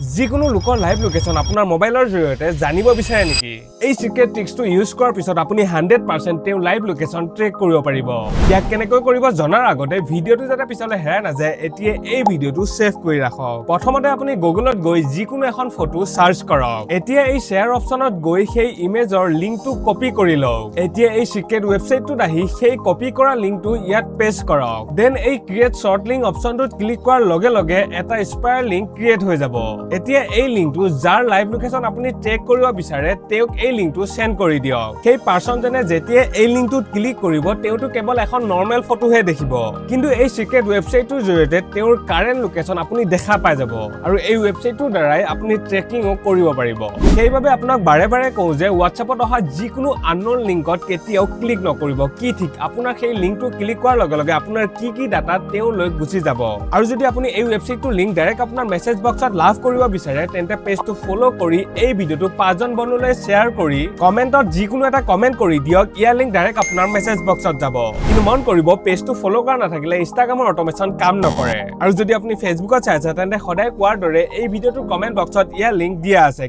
যিকোনো লোকৰ live location আপোনাৰ মোবাইলৰ জৰিয়তে জানিব বিচাৰে নেকি? এই চিক্ৰেট ট্ৰিক্সটো ইউজ কৰাৰ পিছত আপুনি 100% তেওঁৰ লাইভ লোকেশ্যন ট্ৰেক কৰিব পাৰিব। ইয়াক কেনেকৈ কৰিব জনাৰ আগতে ভিডিঅ'টো যাতে পিছলৈ হেৰাই নাযায়, এতিয়া এই ভিডিঅ'টো ছেভ কৰি ৰাখক। প্ৰথমতে আপুনি গুগলত গৈ যিকোনো এখন ফটো চাৰ্চ কৰক। এতিয়া এই শ্বেয়াৰ অপশ্যনত গৈ সেই ইমেজৰ লিংকটো কপি কৰি লওক। এতিয়া এই চিক্ৰেট ৱেবছাইটটোত আহি সেই কপি কৰা লিংকটো ইয়াত পেষ্ট কৰক। Then এই ক্ৰিয়েট শ্বৰ্ট লিংক অপশ্যনটোত ক্লিক কৰাৰ লগে লগে এটা স্পায়াৰ লিংক ক্ৰিয়েট হৈ যাব। এতিয়া এই লিংকটো যাৰ লাইভ লোকেশ্যন আপুনি ট্ৰেক কৰিব বিচাৰে, তেওঁক এই লিংকটো চেণ্ড কৰি দিয়ক। সেই পাৰ্চনজনে যেতিয়া এই লিংকটোত ক্লিক কৰিব, তেওঁতো কেৱল এখন নৰ্মেল ফটোহে দেখিব, কিন্তু এই চিক্ৰেট ৱেবছাইটটোৰ জৰিয়তে তেওঁৰ কাৰেণ্ট লোকেশ্যন আপুনি দেখা পাই যাব আৰু এই ৱেবছাইটটোৰ দ্বাৰাই আপুনি ট্ৰেকিঙো কৰিব পাৰিব। সেইবাবে আপোনাক বাৰে বাৰে কওঁ যে হোৱাটছএপত অহা যিকোনো আননোন লিংকত কেতিয়াও ক্লিক নকৰিব। কি ঠিক আপোনাৰ সেই লিংকটো ক্লিক কৰাৰ লগে লগে আপোনাৰ কি কি ডাটা তেওঁলৈ গুচি যাব। আৰু যদি আপুনি এই ৱেবছাইটটোৰ লিংক ডাইৰেক্ট আপোনাৰ মেছেজ বক্সত লাভ কৰিব বিচাৰে, তেন্তে পেজটো ফ'ল' কৰি এই ভিডিঅ'টো পাঁচজন বন্ধুলৈ শ্বেয়াৰ কৰি কমেণ্টত যিকোনো এটা কমেণ্ট কৰি দিয়ক। ইয়াৰ লিংক ডাইৰেক্ট আপোনাৰ মেছেজ বক্সত যাব। কিন্তু মন কৰিব, পেজটো ফ'ল' কৰা নাথাকিলে ইনষ্টাগ্ৰামৰ অট'মেশ্যন কাম নকৰে। আৰু যদি আপুনি ফেচবুকত চাই আছে, তেন্তে সদায় কোৱাৰ দৰে এই ভিডিঅ'টোৰ কমেণ্ট বক্সত ইয়াৰ লিংক দিয়া আছে।